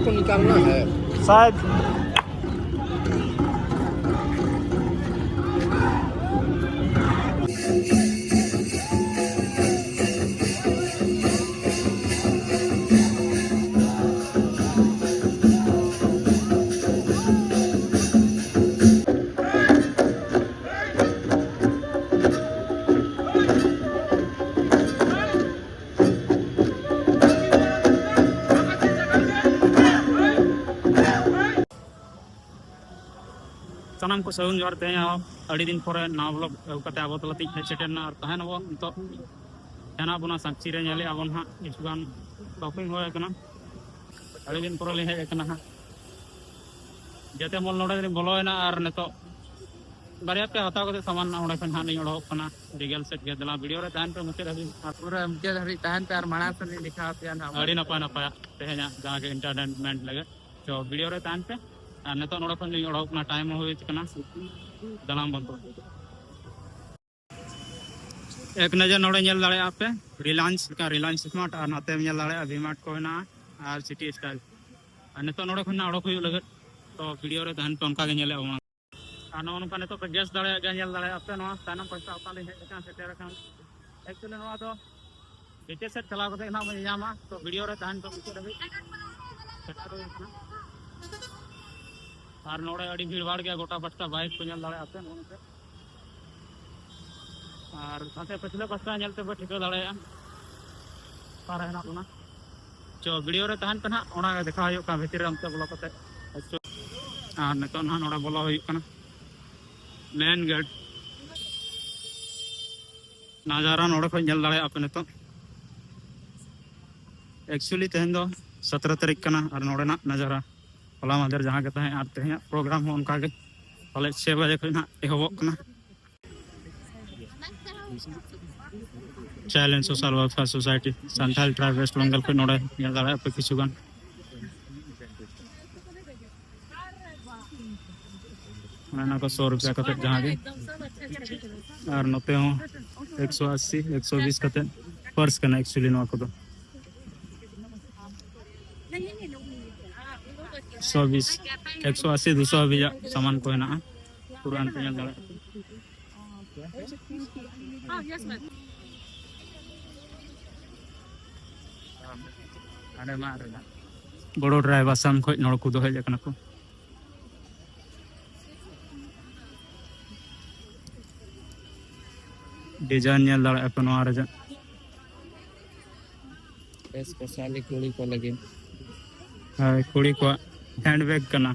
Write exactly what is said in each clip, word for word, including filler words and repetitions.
को निकालना है। शायद। ᱥᱟᱱᱟᱢ ᱠᱚ ᱥᱟᱹᱜᱩᱱ ᱡᱚᱦᱟᱨ᱾ ᱛᱮᱦᱮᱧ ᱦᱚᱸ ᱟᱹᱰᱤ ᱫᱤᱱ ᱯᱚᱨᱮ ᱱᱟᱣᱟ vlog ᱟᱹᱜᱩ ᱠᱟᱛᱮ ᱟᱵᱚ ᱛᱟᱞᱟ ᱛᱮᱧ ᱦᱮᱡ ᱥᱮᱴᱮᱨ ᱮᱱᱟ᱾ ᱟᱨ ᱛᱟᱦᱮᱱ ᱟᱵᱚ ᱱᱤᱛᱚᱜ ᱦᱮᱱᱟᱜ ᱵᱚᱱᱟ ᱥᱟᱠᱪᱤ ᱨᱮ᱾ ᱧᱮᱞᱮᱫᱼᱟ ᱵᱚᱱ ᱦᱟᱸᱜ ᱠᱤᱪᱷᱩ ᱜᱟᱱ shopping ᱦᱩᱭ ᱟᱠᱟᱱᱟ᱾ ᱟᱹᱰᱤ ᱫᱤᱱ ᱯᱚᱨᱮ ᱞᱤᱧ ᱦᱮᱡ ᱟᱠᱟᱱᱟ ᱦᱟᱸᱜ᱾ ᱡᱮᱛᱮ ᱢᱚᱞ ᱱᱚᱰᱮ ᱞᱤᱧ ᱵᱚᱞᱚᱭᱮᱱᱟ ᱟᱨ ᱱᱤᱛᱚᱜ ᱵᱟᱨᱭᱟ ᱯᱮ ᱦᱟᱛᱟᱣ ᱠᱟᱛᱮ ᱥᱟᱢᱟᱱ ᱚᱸᱰᱮ ᱠᱷᱚᱱ ᱦᱟᱸᱜ ᱞᱤᱧ ᱚᱰᱚᱠᱚᱜ ᱠᱟᱱᱟ᱾ ᱨᱤᱜᱮᱞ ᱥᱮᱫ ᱜᱮ᱾ ᱫᱮᱞᱟ video ᱨᱮ ᱛᱟᱦᱮᱱ ᱯᱮ ᱢᱩᱪᱟᱹᱫ ᱦᱟᱹᱵᱤᱡ᱾ ᱟᱨ ᱯᱩᱨᱟᱹ ᱢᱩᱪᱟᱹᱫ ᱦᱟᱹᱵᱤᱡ ᱛᱟᱦᱮᱱ ᱯᱮ ᱟᱨ ᱢᱟᱲᱟᱝ ᱥᱮᱫ ᱞᱤᱧ ᱫᱮᱠᱷᱟᱣ ᱟᱯᱮᱭᱟ ᱱᱟᱦᱟᱜ᱾ ᱟᱹᱰᱤ ᱱᱟᱯᱟᱭ ᱱᱟᱯᱟᱭᱟᱜ ᱛᱮᱦᱮᱧᱟᱜ ᱡᱟᱦᱟᱸ ᱜᱮ entertainment ᱞᱟᱹᱜᱤᱫ᱾ ᱛᱚ video ᱨᱮ ᱛᱟᱦᱮᱱ ᱯᱮ᱾ ᱟᱨ ᱱᱤᱛᱚᱜ ᱱᱚᱰᱮ ᱠᱷᱚᱱ ᱞᱤᱧ ᱚᱰᱚᱠ ᱠᱟᱱᱟ, time ᱦᱚᱸ ᱦᱩᱭ ᱠᱟᱱᱟ᱾ ᱫᱟᱬᱟᱱ ᱵᱚᱱᱫᱚ᱾ ᱮᱠ ᱱᱚᱡᱚᱨ ᱱᱚᱰᱮ ᱧᱮᱞ ᱫᱟᱲᱮᱭᱟᱜᱼᱟ ᱯᱮ Reliance ᱞᱮᱠᱟ, Reliance Smart, ᱟᱨ ᱱᱚᱛᱮᱢ ᱧᱮᱞ ᱫᱟᱲᱮᱭᱟᱜᱼᱟ V-Mart ᱠᱚ ᱦᱮᱱᱟᱜᱼᱟ ᱟᱨ City Style᱾ ᱟᱨ ᱱᱤᱛᱚᱜ ᱱᱚᱰᱮ ᱠᱷᱚᱱ ᱚᱰᱚᱠ ᱦᱩᱭᱩᱜ ᱞᱟᱹᱜᱤᱫ, ᱛᱚ video ᱨᱮ ᱛᱟᱦᱮᱱ ᱯᱮ, ᱚᱱᱠᱟ ᱜᱮ ᱧᱮᱞᱮᱫ ᱵᱚᱱᱟ᱾ ᱟᱨ ᱱᱚᱜᱼᱚ ᱱᱚᱝᱠᱟ ᱱᱤᱛᱚᱜ ᱯᱮ guess ᱫᱟᱲᱮᱭᱟᱜ ᱜᱮᱭᱟ, ᱧᱮᱞ ᱫᱟᱲᱮᱭᱟᱜᱼᱟ ᱯᱮ ᱱᱚᱣᱟ ᱛᱟᱭᱱᱚᱢ ᱯᱟᱥᱴᱟ ᱚᱠᱟ ᱞᱤᱧ ᱦᱮᱡ ᱟᱠᱟᱱᱟ, ᱥᱮᱴᱮᱨ ᱟᱠᱟᱱ᱾ Actually ᱱᱚᱣᱟ ᱫᱚ ᱵᱤᱪᱮ ᱥᱮᱫ ᱪᱟᱞᱟᱣ ᱠᱟᱛᱮ ᱱᱟᱦᱟᱜ ᱵᱚᱱ ᱧᱟᱢᱟ, ᱛᱚ video ᱨᱮ ᱛᱟᱦᱮᱱ ᱯᱮ ᱢᱩᱪᱟᱹᱫ ᱫᱷᱟᱹᱵᱤᱡ᱾ ᱥᱮᱴᱮᱨ ᱦᱩᱭ ᱟᱠᱟᱱᱟ᱾ ᱟᱨ ᱱᱚᱰᱮ ᱟᱹᱰᱤ ᱵᱷᱤᱲ ᱵᱷᱟᱲ ᱜᱮᱭᱟ, ᱜᱚᱴᱟ ᱯᱟᱥᱴᱟ bike ᱠᱚ ᱧᱮᱞ ᱫᱟᱲᱮᱭᱟᱜᱼᱟ ᱯᱮ ᱱᱚᱜᱼᱚ ᱱᱚᱝᱠᱟ᱾ ᱟᱨ ᱥᱟᱶᱛᱮ ᱯᱟᱹᱪᱷᱞᱟᱹ ᱯᱟᱥᱴᱟ ᱧᱮᱞ ᱛᱮᱯᱮ ᱴᱷᱤᱠᱟᱹ ᱫᱟᱲᱮᱭᱟᱜᱼᱟ ᱚᱠᱟᱨᱮ ᱦᱮᱱᱟᱜ ᱵᱚᱱᱟ᱾ ᱪᱚ video ᱨᱮ ᱛᱟᱦᱮᱱ ᱯᱮ ᱱᱟᱦᱟᱜ, ᱚᱱᱟ ᱜᱮ ᱫᱮᱠᱷᱟᱣ ᱦᱩᱭᱩᱜ ᱠᱟᱱᱟ ᱵᱷᱤᱛᱤᱨ ᱨᱮ ᱚᱱᱛᱮ ᱵᱚᱞᱚ ᱠᱟᱛᱮ᱾ ᱟᱨ ᱱᱤᱛᱚᱜ ᱱᱟᱦᱟᱜ ᱱᱚᱰᱮ ᱵᱚᱞᱚ ᱦᱩᱭᱩᱜ ᱠᱟᱱᱟ main gate᱾ ᱱᱟᱡᱟᱨᱟ ᱱᱚᱰᱮ ᱠᱷᱚᱱ ᱧᱮᱞ ᱫᱟᱲᱮᱭᱟᱜᱼᱟ ᱯᱮ ᱱᱤᱛᱚᱜ᱾ Actually ᱛᱮᱦᱮᱧ ᱫᱚ ᱥᱚᱛᱨᱚ ᱛᱟᱹᱨᱤᱠᱷ ᱠᱟᱱᱟ ᱟᱨ ᱱᱚᱰᱮᱱᱟᱜ ᱱᱟᱡᱟᱨᱟ ᱦᱚᱞᱟ ᱢᱟᱫᱷᱮᱨ ᱡᱟᱦᱟᱸ ᱜᱮ ᱛᱟᱦᱮᱸ, ᱟᱨ ᱛᱮᱦᱮᱧᱟᱜ program ᱦᱚᱸ ᱚᱱᱠᱟ ᱜᱮ ᱯᱟᱞᱮ ᱪᱷᱚᱭ ᱵᱟᱡᱮ ᱠᱷᱚᱱ ᱱᱟᱦᱟᱜ ᱮᱦᱚᱵᱚᱜ ᱠᱟᱱᱟ᱾ Child and Social Welfare Society, Santal Tribe West Bengal ᱠᱷᱚᱱ ᱱᱚᱰᱮ ᱧᱮᱞ ᱫᱟᱲᱮᱭᱟᱜᱼᱟ ᱯᱮ ᱠᱤᱪᱷᱩ ᱜᱟᱱ᱾ ᱚᱱᱮ ᱚᱱᱟ ᱠᱚ ᱥᱚ ᱨᱩᱯᱤᱭᱟ ᱠᱟᱛᱮ ᱡᱟᱦᱟᱸ ᱜᱮ᱾ ᱟᱨ ᱱᱚᱛᱮ ᱦᱚᱸ ᱮᱠᱥᱚ ᱟᱥᱤ, ᱮᱠᱥᱚ ᱵᱤᱥ ᱠᱟᱛᱮ purse ᱠᱟᱱᱟ actually ᱱᱚᱣᱟ ᱠᱚᱫᱚ᱾ ᱥᱚ ᱵᱤᱥ, ᱮᱠᱥᱚ ᱟᱥᱤ, ᱫᱩᱥᱚ ᱦᱟᱹᱵᱤᱡᱟᱜ ᱥᱟᱢᱟᱱ ᱠᱚ ᱦᱮᱱᱟᱜᱼᱟ᱾ ᱯᱩᱨᱟᱹ ᱯᱮ ᱧᱮᱞ ᱫᱟᱲᱮᱭᱟᱜᱼᱟ᱾ ᱦᱟᱸᱰᱮ ᱢᱟ ᱟᱨ ᱵᱚᱲᱚ ᱰᱨᱟᱭᱵᱷᱟᱨ ᱟᱥᱟᱢ ᱠᱷᱚᱱ ᱱᱚᱰᱮ ᱠᱚ ᱫᱚ ᱦᱮᱡ ᱟᱠᱟᱱᱟ ᱠᱚ᱾ ᱰᱤᱡᱟᱭᱤᱱ ᱧᱮᱞ ᱫᱟᱲᱮᱭᱟᱜᱼᱟ ᱯᱮ ᱱᱚᱣᱟ ᱨᱮᱭᱟᱜ᱾ ᱥᱯᱮᱥᱟᱞᱤ ᱠᱩᱲᱤ ᱠᱚ ᱞᱟᱹᱜᱤᱫ᱾ ᱦᱳᱭ, ᱠᱩᱲᱤ ᱠᱚᱣᱟᱜ ᱦᱮᱱᱰ ᱵᱮᱜᱽ ᱠᱟᱱᱟ᱾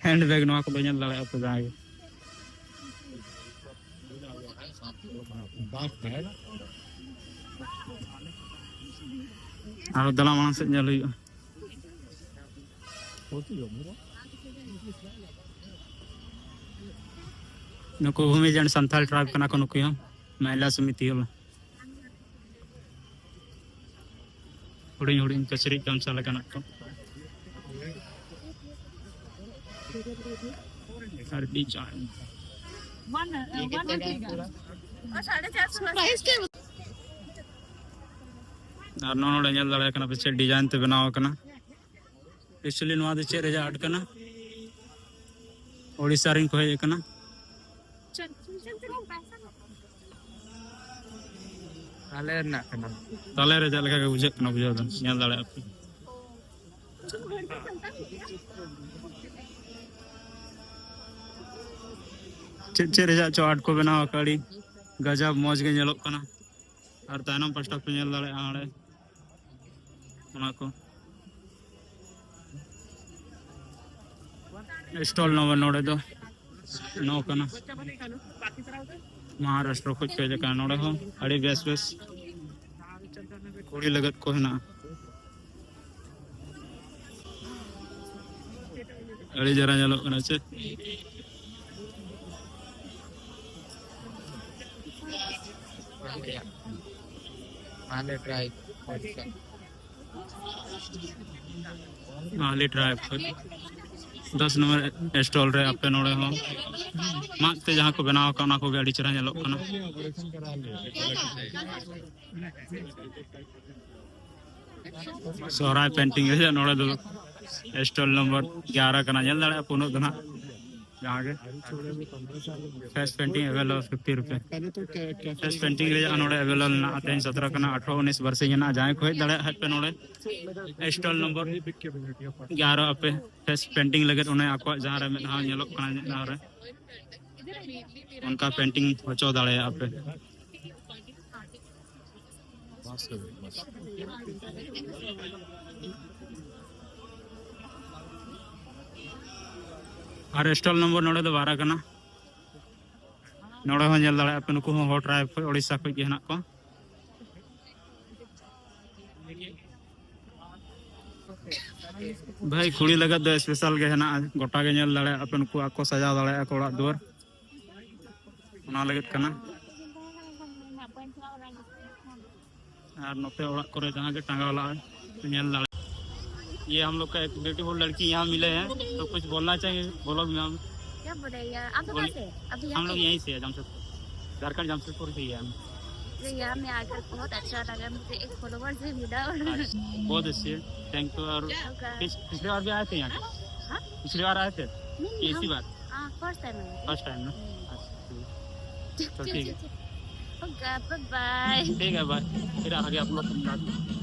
ᱦᱮᱱᱰ ᱵᱮᱜᱽ ᱱᱚᱣᱟ ᱠᱚᱫᱚ ᱧᱮᱞ ᱫᱟᱲᱮᱭᱟᱜᱼᱟ ᱯᱮ ᱡᱟᱦᱟᱸᱭ ᱜᱮ᱾ ᱟᱨ ᱫᱮᱞᱟ ᱢᱟᱲᱟᱝ ᱥᱮᱫ ᱧᱮᱞ ᱦᱩᱭᱩᱜᱼᱟ᱾ ᱱᱩᱠᱩ ᱵᱷᱩᱢᱤᱡᱟᱱ ᱥᱟᱱᱛᱟᱲ ᱴᱨᱟᱭᱤᱵᱽ ᱠᱟᱱᱟ ᱠᱚ, ᱱᱩᱠᱩ ᱦᱚᱸ ᱢᱚᱦᱤᱞᱟ ᱥᱚᱢᱤᱛᱤ ᱦᱚᱸ᱾ ᱦᱩᱰᱤᱧ ᱦᱩᱰᱤᱧ ᱠᱤᱪᱨᱤᱡ ᱜᱟᱢᱪᱷᱟ ᱞᱮᱠᱟᱱᱟᱜ ᱠᱚ᱾ ᱟᱨ ᱰᱤᱡᱟᱭᱤᱱ᱾ ᱟᱨ ᱱᱚᱜᱼᱚ ᱱᱚᱰᱮ ᱧᱮᱞ ᱫᱟᱲᱮᱭᱟᱜ ᱠᱟᱱᱟ ᱯᱮ ᱪᱮᱫ ᱰᱤᱡᱟᱭᱤᱱ ᱛᱮ ᱵᱮᱱᱟᱣ ᱟᱠᱟᱱᱟ᱾ Actually ᱱᱚᱣᱟ ᱫᱚ ᱪᱮᱫ ᱨᱮᱭᱟᱜ ᱟᱨᱴ ᱠᱟᱱᱟ? ᱳᱰᱤᱥᱟ ᱨᱮᱱ ᱠᱚ ᱦᱮᱡ ᱟᱠᱟᱱᱟ᱾ ᱟᱞᱮ ᱨᱮᱱᱟᱜ ᱠᱟᱱᱟ᱾ ᱛᱟᱞᱮ ᱨᱮ ᱪᱮᱫ ᱞᱮᱠᱟ ᱜᱮ ᱵᱩᱡᱷᱟᱹᱜ ᱠᱟᱱᱟ ᱵᱩᱡᱷᱟᱹᱣ ᱫᱚ, ᱧᱮᱞ ᱫᱟᱲᱮᱭᱟᱜᱼᱟ ᱯᱮ᱾ ᱪᱮᱫ ᱪᱮᱫ ᱨᱮᱭᱟᱜ ᱪᱚ ᱟᱨᱴ ᱠᱚ ᱵᱮᱱᱟᱣ ᱟᱠᱟᱫ, ᱟᱹᱰᱤ ᱜᱟᱡᱟᱵ ᱢᱚᱡᱽ ᱜᱮ ᱧᱮᱞᱚᱜ ᱠᱟᱱᱟ᱾ ᱟᱨ ᱛᱟᱭᱱᱚᱢ ᱯᱟᱥᱴᱟ ᱯᱮ ᱧᱮᱞ ᱫᱟᱲᱮᱭᱟᱜᱼᱟ ᱚᱸᱰᱮ ᱚᱱᱟ ᱠᱚ᱾ ᱥᱴᱚᱞ ᱱᱚᱢᱵᱚᱨ ᱱᱚᱰᱮ ᱫᱚ ᱱᱚ ᱠᱟᱱᱟ᱾ ᱢᱚᱦᱟᱨᱟᱥᱴᱨᱚ ᱠᱷᱚᱡ ᱠᱚ ᱦᱮᱡ ᱟᱠᱟᱱᱟ᱾ ᱱᱚᱰᱮ ᱦᱚᱸ ᱟᱹᱰᱤ ᱵᱮᱥ ᱵᱮᱥ ᱠᱩᱲᱤ ᱞᱟᱹᱜᱤᱫ ᱠᱚ ᱦᱮᱱᱟᱜᱼᱟ᱾ ᱟᱹᱰᱤ ᱪᱮᱦᱨᱟ ᱧᱮᱞᱚᱜ ᱠᱟᱱᱟ ᱪᱮ? ᱢᱟᱞᱮ ᱴᱨᱟᱭ᱾ ᱢᱟᱦᱞᱤ ᱴᱨᱟᱭᱤᱵᱽ ᱠᱷᱚᱡ ᱫᱚᱥ ᱱᱚᱢᱵᱚᱨ ᱥᱴᱚᱞ ᱨᱮ ᱟᱯᱮ ᱱᱚᱰᱮ ᱦᱚᱸ ᱢᱟᱫ ᱛᱮ ᱡᱟᱦᱟᱸ ᱠᱚ ᱵᱮᱱᱟᱣ ᱟᱠᱟᱫ, ᱚᱱᱟ ᱠᱚᱜᱮ ᱟᱹᱰᱤ ᱪᱮᱦᱨᱟ ᱧᱮᱞᱚᱜ ᱠᱟᱱᱟ᱾ ᱥᱚᱦᱨᱟᱭ ᱯᱮᱱᱴᱤᱝ ᱨᱮᱭᱟᱜ ᱱᱚᱰᱮ ᱫᱚ ᱥᱴᱚᱞ ᱱᱚᱢᱵᱚᱨ ᱮᱜᱟᱨᱚ ᱠᱟᱱᱟ, ᱧᱮᱞ ᱫᱟᱲᱮᱭᱟᱜᱼᱟ ᱯᱩᱱᱟᱹᱜ ᱫᱚ ᱱᱟᱦᱟᱜ᱾ ᱡᱟᱦᱟᱸ ᱜᱮ ᱯᱷᱮᱥ ᱯᱮᱱᱴᱤᱝ ᱮᱵᱮᱞᱮᱵᱮᱞ ᱯᱷᱤᱯᱴᱤ ᱨᱩᱯᱤ᱾ ᱯᱷᱮᱥ ᱯᱮᱱᱴᱤᱝ ᱨᱮᱭᱟᱜ ᱱᱚᱰᱮ ᱮᱵᱮᱞᱮᱵᱮᱞ ᱢᱮᱱᱟᱜᱼᱟ᱾ ᱛᱮᱦᱮᱧ ᱥᱚᱛᱨᱚ ᱠᱟᱱᱟ, ᱟᱴᱷᱨᱚ ᱩᱱᱤᱥ ᱵᱟᱨᱥᱤᱧ ᱦᱮᱱᱟᱜᱼᱟ᱾ ᱡᱟᱦᱟᱸᱭ ᱠᱚ ᱦᱮᱡ ᱫᱟᱲᱮᱭᱟᱜ ᱠᱷᱟᱡ ᱯᱮ ᱱᱚᱰᱮ ᱥᱴᱚᱞ ᱱᱚᱢᱵᱚᱨ ᱮᱜᱟᱨᱚ ᱟᱯᱮ ᱯᱷᱮᱥ ᱯᱮᱱᱴᱤᱝ ᱞᱟᱹᱜᱤᱫ ᱚᱱᱮ ᱟᱠᱚᱣᱟᱜ ᱡᱟᱦᱟᱸ ᱨᱮ ᱢᱮᱫᱦᱟ ᱧᱮᱞᱚᱜ ᱠᱟᱱᱟ ᱢᱮᱫᱦᱟ ᱨᱮ, ᱚᱱᱠᱟ ᱯᱮᱱᱴᱤᱝ ᱦᱚᱪᱚ ᱫᱟᱲᱮᱭᱟᱜᱼᱟ ᱯᱮ᱾ ᱟᱨ ᱥᱴᱚᱞ ᱱᱚᱢᱵᱚᱨ ᱱᱚᱰᱮ ᱫᱚ ᱵᱟᱨᱚ ᱠᱟᱱᱟ᱾ ᱱᱚᱰᱮ ᱦᱚᱸ ᱧᱮᱞ ᱫᱟᱲᱮᱭᱟᱜᱼᱟ ᱯᱮ, ᱱᱩᱠᱩ ᱦᱚᱸ ᱦᱚᱲ ᱴᱨᱟᱭᱤᱵᱽ ᱠᱷᱚᱱ, ᱳᱰᱤᱥᱟ ᱠᱷᱚᱱ ᱜᱮ ᱦᱮᱱᱟᱜ ᱠᱚᱣᱟ᱾ ᱵᱷᱟᱭ, ᱠᱩᱲᱤ ᱞᱟᱹᱜᱤᱫ ᱫᱚ ᱥᱯᱮᱥᱟᱞ ᱜᱮ ᱦᱮᱱᱟᱜᱼᱟ, ᱜᱚᱴᱟ ᱜᱮ ᱧᱮᱞ ᱫᱟᱲᱮᱭᱟᱜᱼᱟ ᱯᱮ, ᱱᱩᱠᱩ ᱟᱠᱚ ᱥᱟᱡᱟᱣ ᱫᱟᱲᱮᱭᱟᱜᱼᱟ ᱠᱚ ᱚᱲᱟᱜ ᱫᱩᱣᱟᱹᱨ, ᱚᱱᱟ ᱞᱟᱹᱜᱤᱫ ᱠᱟᱱᱟ᱾ ᱟᱨ ᱱᱚᱛᱮ ᱚᱲᱟᱜ ᱠᱚᱨᱮ ᱡᱟᱦᱟᱸ ᱜᱮ ᱴᱟᱸᱜᱟᱣ ᱞᱟᱜᱼᱟ, ᱧᱮᱞ ᱫᱟᱲᱮ। ये हम लोग का एक ब्यूटीफुल लड़की यहाँ मिले हैं, तो कुछ बोलना चाहिए, बोलो मैम। क्या बोलेगा? आप तो बोल- कहाँ से? अभी हम यहाँ लोग पे? यहीं से है, जमशेदपुर, झारखंड जमशेदपुर से ही है हम। तो यहाँ में आकर बहुत अच्छा लगा, मुझे एक फॉलोअर से मिला और अच्छा, बहुत अच्छे, थैंक यू। और ओके। पिछ-, पिछली बार भी आए थे यहाँ? हाँ? पिछली बार आए थे? नहीं, कि इसी हम बार? हाँ, फर्स्ट टाइम है। फर्स्ट टाइम ना? हम्म। अच्छा, ठीक। तो ठीक है। Okay, bye bye. ठीक है, बाय। फिर आगे आप लोग।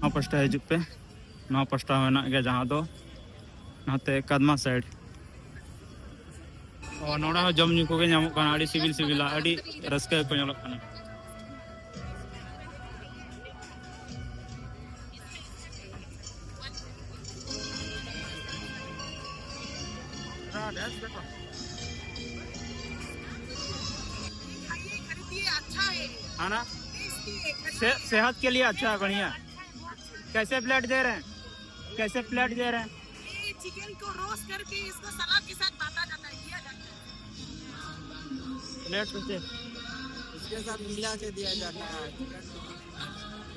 ᱱᱚᱣᱟ ᱯᱟᱥᱴᱟ ᱦᱤᱡᱩᱜ ᱯᱮ, ᱱᱚᱣᱟ ᱯᱟᱥᱴᱟ ᱦᱚᱸ ᱢᱮᱱᱟᱜ ᱜᱮᱭᱟ, ᱡᱟᱦᱟᱸ ᱫᱚ ᱱᱟᱛᱮ ᱠᱟᱫᱢᱟ ᱥᱟᱭᱤᱰ᱾ ᱚ, ᱱᱚᱰᱮ ᱦᱚᱸ ᱡᱚᱢ ᱧᱩ ᱠᱚᱜᱮ ᱧᱟᱢᱚᱜ ᱠᱟᱱᱟ, ᱟᱹᱰᱤ ᱥᱤᱵᱤᱞ ᱥᱤᱵᱤᱞᱟᱜ, ᱟᱹᱰᱤ ᱨᱟᱹᱥᱠᱟᱹ ᱜᱮᱠᱚ ᱧᱮᱞᱚᱜ ᱠᱟᱱᱟ᱾ खाना से-, सेहत के लिए अच्छा है, बढ़िया। कैसे प्लेट दे रहे हैं? कैसे प्लेट दे रहे हैं? चिकन को रोस्ट करके इसको सलाद के साथ बांटा जाता है, दिया जाता है। प्लेट में से इसके साथ मिला के दिया जाता है।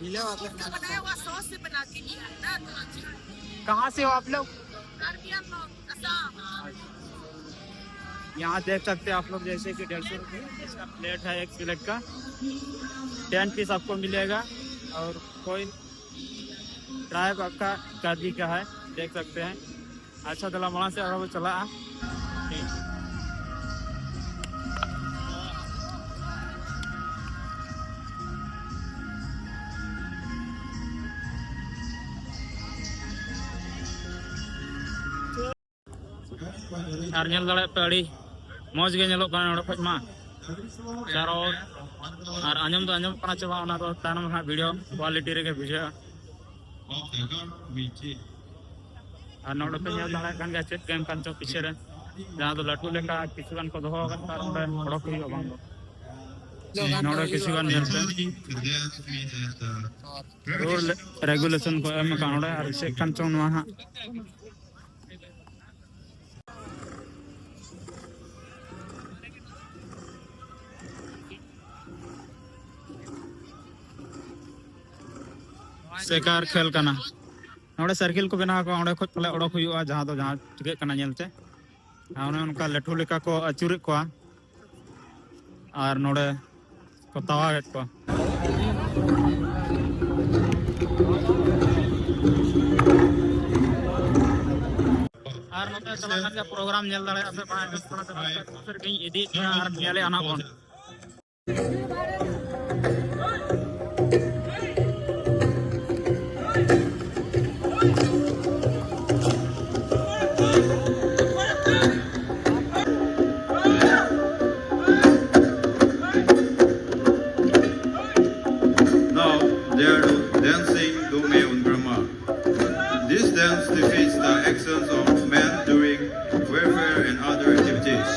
मिला हुआ अपना बनाया हुआ सॉस से बना के दिया है ना, तो अच्छा है। कहाँ से हो आप लोग? कार्बी आंगलोंग, असम। यहाँ देख सकते हैं आप लोग, जैसे कि डेढ़ सौ रुपये इसका प्लेट है, एक प्लेट का। टेन पीस आपको मिलेगा। और कोई ट्राइब आपका कार्बी का है, देख सकते हैं। अच्छा, ᱫᱮᱞᱟ ᱢᱟᱲᱟᱝ ᱥᱮᱫ ᱟᱨᱦᱚᱸ ᱵᱚ ᱪᱟᱞᱟᱜᱼᱟ᱾ ᱴᱷᱤᱠ᱾ ᱟᱨ ᱧᱮᱞ ᱫᱟᱲᱮᱭᱟᱜ ᱯᱮ, ᱟᱹᱰᱤ ᱢᱚᱡᱽ ᱜᱮ ᱧᱮᱞᱚᱜ ᱠᱟᱱᱟ ᱱᱚᱰᱮ ᱠᱷᱚᱡ ᱢᱟ᱾ ᱪᱟᱨᱚ ᱟᱨ ᱟᱸᱡᱚᱢ ᱫᱚ ᱟᱸᱡᱚᱢᱚᱜ ᱠᱟᱱᱟ ᱪᱮ ᱵᱟᱝ, ᱚᱱᱟ ᱫᱚ ᱛᱟᱭᱱᱚᱢ ᱨᱮ ᱦᱟᱸᱜ ᱵᱷᱤᱰᱤᱭᱳ ᱠᱣᱟᱞᱤᱴᱤ ᱨᱮᱜᱮ ᱵᱩᱡᱷᱟᱹᱜᱼᱟ᱾ ᱟᱨ ᱱᱚᱰᱮ ᱯᱮ ᱧᱮᱞ ᱫᱟᱲᱮᱭᱟᱜ ᱠᱟᱱ ᱜᱮᱭᱟ ᱪᱮᱫ ᱜᱮᱢ ᱠᱟᱱ ᱪᱚ ᱯᱤᱪᱷᱮ ᱨᱮ, ᱡᱟᱦᱟᱸ ᱫᱚ ᱞᱟᱹᱴᱩ ᱞᱮᱠᱟ ᱠᱤᱪᱷᱩ ᱜᱟᱱ ᱠᱚ ᱫᱚᱦᱚ ᱟᱠᱟᱫ, ᱟᱨ ᱚᱸᱰᱮ ᱚᱰᱚᱠ ᱦᱩᱭᱩᱜᱼᱟ ᱵᱟᱝ ᱫᱚ᱾ ᱱᱚᱰᱮ ᱠᱤᱪᱷᱩ ᱜᱟᱱ ᱧᱮᱞ ᱯᱮ᱾ ᱨᱩᱞ ᱨᱮᱜᱩᱞᱮᱥᱚᱱ ᱠᱚ ᱮᱢ ᱟᱠᱟᱫ ᱚᱸᱰᱮ, ᱟᱨ ᱪᱮᱫ ᱠᱟᱱ ᱪᱚᱝ ᱱᱚᱣᱟ ᱦᱟᱸᱜ᱾ ᱥᱮᱠᱟᱨ ᱠᱷᱮᱞ ᱠᱟᱱᱟ᱾ ᱱᱚᱰᱮ ᱥᱟᱨᱠᱮᱞ ᱠᱚ ᱵᱮᱱᱟᱣ ᱟᱠᱟᱫ, ᱚᱸᱰᱮ ᱠᱷᱚᱡ ᱯᱟᱞᱮ ᱚᱰᱚᱠ ᱦᱩᱭᱩᱜᱼᱟ, ᱡᱟᱦᱟᱸ ᱫᱚ ᱡᱟᱦᱟᱸ ᱪᱤᱠᱟᱹᱜ ᱠᱟᱱᱟ ᱧᱮᱞᱛᱮ᱾ ᱟᱨ ᱚᱱᱮ ᱚᱱᱠᱟ ᱞᱟᱹᱴᱩ ᱞᱮᱠᱟ ᱠᱚ ᱟᱹᱪᱩᱨᱮᱫ ᱠᱚᱣᱟ᱾ ᱟᱨ ᱱᱚᱰᱮ ᱠᱚ ᱛᱟᱣᱟᱣᱮᱫ ᱠᱚᱣᱟ᱾ ᱟᱨ ᱱᱚᱛᱮ ᱪᱟᱞᱟᱜ ᱠᱟᱱ ᱜᱮᱭᱟ ᱯᱨᱳᱜᱨᱟᱢ, ᱧᱮᱞ ᱫᱟᱲᱮᱭᱟᱜᱼᱟ ᱯᱮ, ᱵᱟᱝ ᱛᱷᱚᱲᱟ ᱥᱮᱫ ᱤᱧ ᱤᱫᱤᱭᱮᱫ ᱯᱮᱭᱟ ᱟᱨ ᱧᱮᱞᱮᱫᱼᱟ ᱱᱟᱜ ᱵᱚᱱ᱾ Now they are dancing Dome on Brahma. This dance depicts the actions of men during warfare and other activities.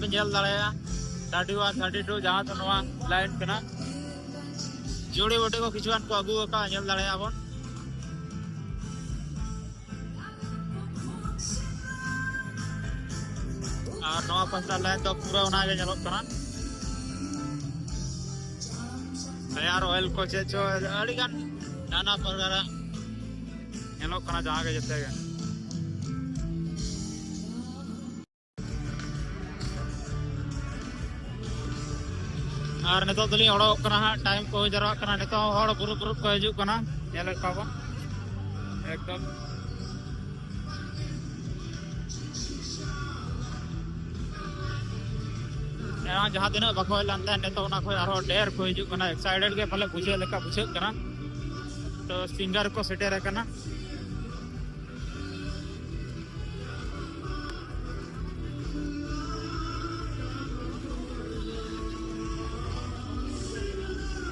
ᱯᱮ ᱧᱮᱞ ᱫᱟᱲᱮᱭᱟᱜᱼᱟ, ᱛᱷᱟᱨᱴᱤ ᱳᱣᱟᱱ, ᱛᱷᱟᱨᱴᱤ ᱴᱩ, ᱡᱟᱦᱟᱸ ᱫᱚ ᱱᱚᱣᱟ ᱞᱟᱭᱤᱱ ᱠᱟᱱᱟ᱾ ᱡᱩᱲᱤ ᱵᱩᱴᱤ ᱠᱚ ᱠᱤᱪᱷᱩᱜᱟᱱ ᱠᱚ ᱟᱹᱜᱩ ᱟᱠᱟᱫᱼᱟ, ᱧᱮᱞ ᱫᱟᱲᱮᱭᱟᱜᱼᱟ ᱵᱚᱱ᱾ ᱟᱨ ᱱᱚᱣᱟ ᱯᱟᱥᱴᱟ ᱞᱟᱭᱤᱱ ᱫᱚ ᱯᱩᱨᱟᱹ ᱚᱱᱟᱜᱮ ᱧᱮᱞᱚᱜ ᱠᱟᱱᱟ᱾ ᱴᱟᱭᱟᱨ ᱚᱭᱮᱞ ᱠᱚ ᱪᱮᱫ ᱪᱚ ᱟᱹᱰᱤᱜᱟᱱ ᱱᱟᱱᱟ ᱯᱨᱚᱠᱟᱨᱟᱜ ᱧᱮᱞᱚᱜ ᱠᱟᱱᱟ, ᱡᱟᱦᱟᱸ ᱜᱮ ᱡᱚᱛᱚ ᱜᱮ᱾ ᱟᱨ ᱱᱤᱛᱚᱜ ᱫᱚᱞᱤᱧ ᱚᱰᱚᱠᱚᱜ ᱠᱟᱱᱟ ᱦᱟᱸᱜ, ᱴᱟᱭᱤᱢ ᱠᱚ ᱦᱩᱭ ᱡᱟᱣᱨᱟᱜ ᱠᱟᱱᱟ᱾ ᱱᱤᱛᱚᱜ ᱦᱚᱸ ᱦᱚᱲ ᱵᱩᱨᱩ ᱵᱩᱨᱩ ᱠᱚ ᱦᱤᱡᱩᱜ ᱠᱟᱱᱟ, ᱧᱮᱞᱮᱫ ᱠᱚᱣᱟ ᱵᱚᱱ ᱮᱠᱫᱚᱢ᱾ ᱮᱱᱟᱝ ᱡᱟᱦᱟᱸ ᱛᱤᱱᱟᱹᱜ ᱵᱟᱠᱚ ᱦᱮᱡ ᱞᱮᱱ ᱛᱟᱦᱮᱸᱫ, ᱱᱤᱛᱚᱜ ᱚᱱᱟ ᱠᱷᱚᱱ ᱟᱨᱦᱚᱸ ᱰᱷᱮᱨ ᱠᱚ ᱦᱤᱡᱩᱜ ᱠᱟᱱᱟ᱾ ᱮᱠᱥᱟᱭᱴᱮᱰ ᱜᱮ ᱯᱟᱞᱮ ᱵᱩᱡᱷᱟᱹᱜ ᱞᱮᱠᱟ ᱵᱩᱡᱷᱟᱹᱜ ᱠᱟᱱᱟ᱾ ᱛᱚ ᱥᱤᱝᱜᱟᱨ ᱠᱚ ᱥᱮᱴᱮᱨ ᱟᱠᱟᱱᱟ᱾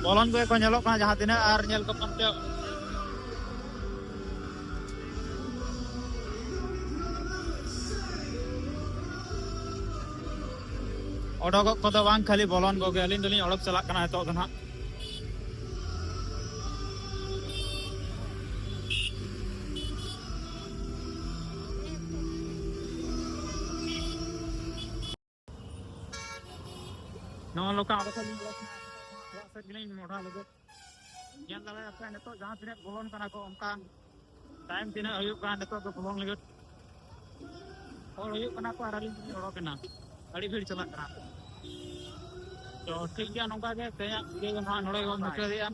ᱵᱚᱞᱚᱱ ᱠᱚᱜᱮ ᱠᱚ ᱧᱮᱞᱚᱜ ᱠᱟᱱᱟ ᱡᱟᱦᱟᱸ ᱛᱤᱱᱟᱹᱜ, ᱟᱨ ᱧᱮᱞ ᱠᱚ ᱯᱟᱱᱛᱮ ᱚᱰᱚᱠᱚᱜ ᱠᱚᱫᱚ ᱵᱟᱝ, ᱠᱷᱟᱹᱞᱤ ᱵᱚᱞᱚᱱ ᱠᱚᱜᱮ᱾ ᱟᱹᱞᱤᱧ ᱫᱚᱞᱤᱧ ᱚᱰᱚᱠ ᱪᱟᱞᱟᱜ ᱠᱟᱱᱟ ᱱᱤᱛᱚᱜ ᱫᱚ ᱱᱟᱦᱟᱜ᱾ ᱱᱚᱣᱟ ᱞᱮᱠᱟ ᱟᱞᱮ ᱥᱮᱫ ᱞᱤᱧ ᱚᱰᱚᱠ ᱮᱱᱟ, ᱚᱲᱟᱜ ᱥᱮᱫ ᱜᱮᱞᱤᱧ ᱢᱚᱦᱰᱟ ᱞᱟᱹᱜᱤᱫ᱾ ᱧᱮᱞ ᱫᱟᱲᱮᱭᱟᱜ ᱯᱮ ᱱᱤᱛᱚᱜ ᱡᱟᱦᱟᱸ ᱛᱤᱱᱟᱹᱜ ᱵᱚᱞᱚᱱ ᱠᱟᱱᱟ ᱠᱚ, ᱚᱱᱠᱟ ᱴᱟᱭᱤᱢ ᱛᱤᱱᱟᱹᱜ ᱦᱩᱭᱩᱜ ᱠᱟᱱᱟ ᱱᱤᱛᱚᱜ ᱫᱚ ᱵᱚᱞᱚᱱ ᱞᱟᱹᱜᱤᱫ᱾ ᱦᱚᱲ ᱦᱩᱭᱩᱜ ᱠᱟᱱᱟ ᱠᱚ ᱟᱨ ᱟᱹᱞᱤᱧ ᱫᱚᱞᱤᱧ ᱚᱰᱚᱠ ᱮᱱᱟ, ᱟᱹᱰᱤ ᱵᱷᱤᱲ ᱪᱟᱞᱟᱜ ᱠᱟᱱᱟ᱾ ᱛᱚ ᱴᱷᱤᱠ ᱜᱮᱭᱟ, ᱱᱚᱝᱠᱟ ᱜᱮ ᱛᱮᱦᱮᱧᱟᱜ ᱵᱷᱤᱰᱤᱭᱳ ᱫᱚ ᱱᱟᱦᱟᱜ ᱱᱚᱰᱮ ᱜᱮᱵᱚᱱ ᱢᱩᱪᱟᱹᱫᱮᱜᱼᱟ,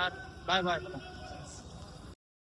ᱟᱨ ᱵᱟᱭ ᱵᱟᱭ᱾